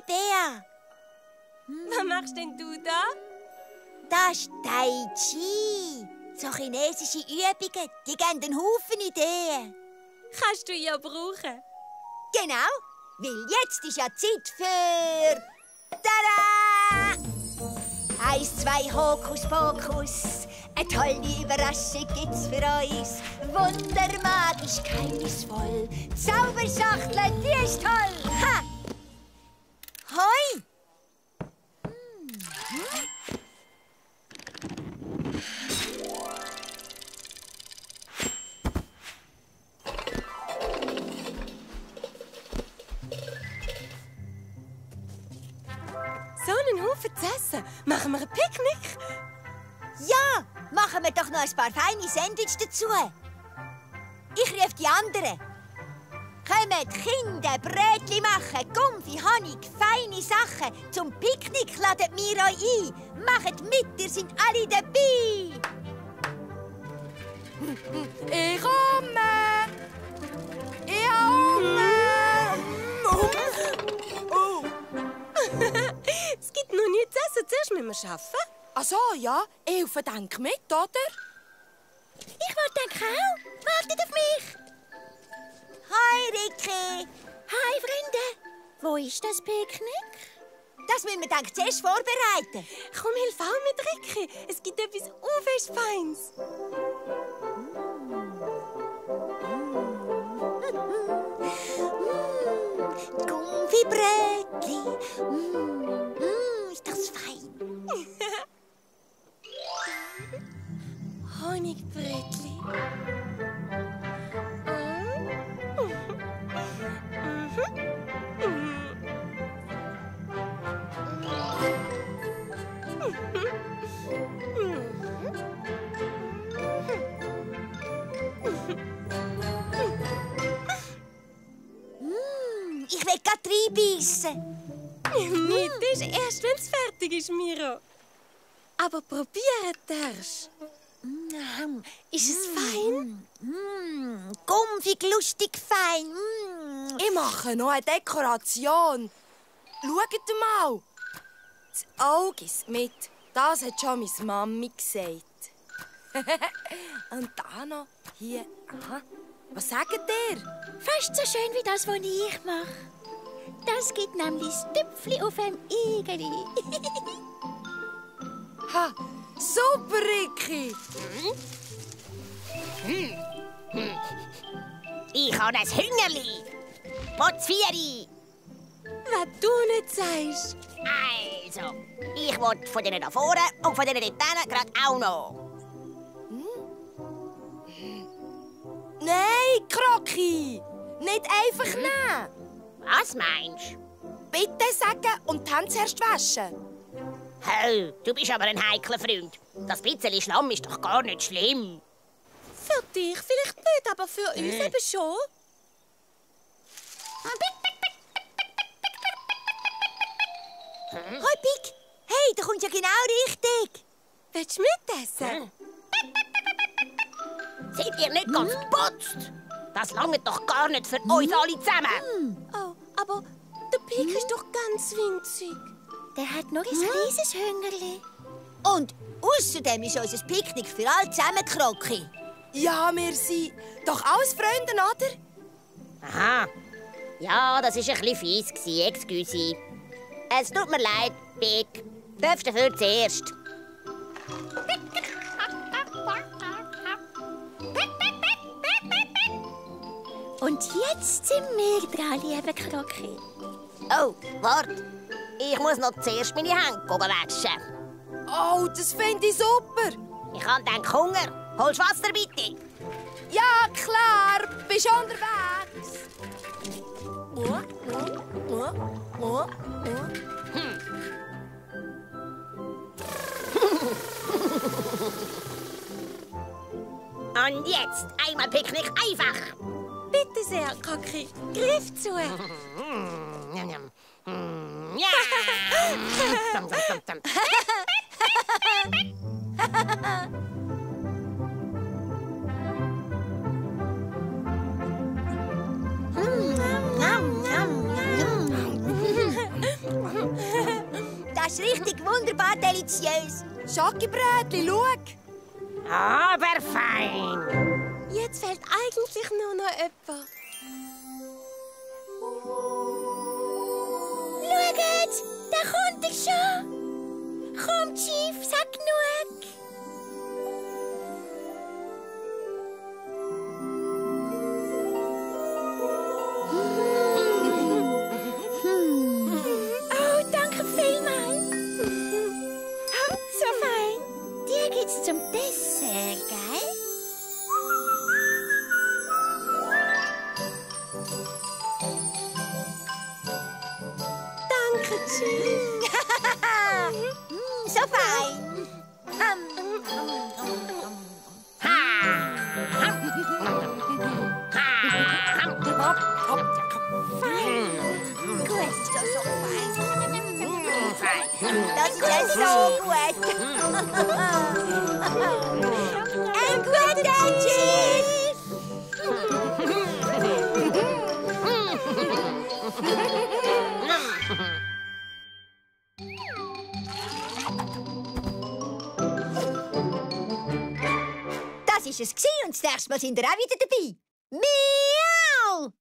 Bea. Was machst denn du da? Das ist Tai Chi. So chinesische Übungen, die geben einen Haufen Ideen. Kannst du ja brauchen. Genau, weil jetzt ist ja Zeit für... Tada! 1, 2, Hokus Pokus. Eine tolle Überraschung gibt's für uns. Wundermagisch, geheimnisvoll. Zauberschachtel, die ist toll. Ha! Hoi! So einen Haufen zu essen. Machen wir ein Picknick? Ja, machen wir doch noch ein paar feine Sandwiches dazu. Ich rufe die anderen. Kommt, Kinder, Brötchen machen, Gumpfi, Honig, feine Sachen. Zum Picknick ladet wir euch ein. Macht mit, ihr seid alle dabei. Ich komme! Ich habe Oh. Es gibt noch nichts zu essen. Zuerst müssen wir arbeiten. Ach so, ja. Ich helfe, denk mit, oder? Ich wollte auch. Wartet auf mich. Hi, Ricky. Hi, Freunde. Wo ist das Picknick? Das müssen wir dann zuerst vorbereiten. Komm, hilf auch mit, Ricky. Es gibt etwas unfest Feins. Gumpfi-Brötchen. Ist das fein. Honigbrötli. Ich will grad reinbeissen. Nicht ist erst, wenn es fertig ist, Miro. Aber probieren darfst. Ist es fein? Gumpfig, lustig, fein. Ich mache noch eine Dekoration. Schaut mal. Das Auge ist mit. Das hat schon meine Mami gesagt. Und da noch hier. Aha. Was sagt ihr? Fast so schön wie das, was ich mache. Das gibt nämlich das Tüpfli auf dem Igeli. Ha, super, Ricky. Ich habe ein Hüngerli. Potzvieri. Was du nicht sagst. Also, ich will von denen da vorne und von denen dort hinten gerade auch noch. Nein, Kroki. Nicht einfach nehmen. Was meinst du? Bitte sagen und die Hände zuerst waschen. Oh, du bist aber ein heikler Freund. Das bisschen Schlamm ist doch gar nicht schlimm. Für dich vielleicht nicht, aber für uns eben schon. Hoi, Pik. Hey, du kommst ja genau richtig. Willst du mitessen? Seid ihr nicht ganz geputzt? Das langt doch gar nicht für uns alle zusammen. Oh, aber der Pik ist doch ganz winzig. Der hat noch ein kleines Hüngerli. Und außerdem ist unser Picknick für alle zusammen, Kroki. Ja, wir sind doch alles Freunde, oder? Aha. Ja, das war ein bisschen fies, excuse. Es tut mir leid, Pik. Darfst dafür zuerst. Und jetzt sind wir dran, liebe Kroki. Oh, warte. Ich muss noch zuerst meine Hände waschen. Oh, das finde ich super. Ich habe dann Hunger. Holst Wasser, bitte? Ja, klar. Bist schon unterwegs. Und jetzt einmal Picknick einfach. Bitte sehr, Kroki. Griff zu. Ja. richtig wunderbar deliziös. Schockebrötli, schau. Aber fein. Jetzt fehlt eigentlich nur noch jemand. Schaut, da kommt er schon. Kommt, Chief, sag genug. Oh, danke vielmals. Oh, so fein. Dir geht's zum Dessert, gell? Danke, Chief. So fein. Gut, ist doch so fein. Das ist ja so gut. Ein guter Chief. Das war es und das nächste Mal sind wir auch wieder dabei. Miau!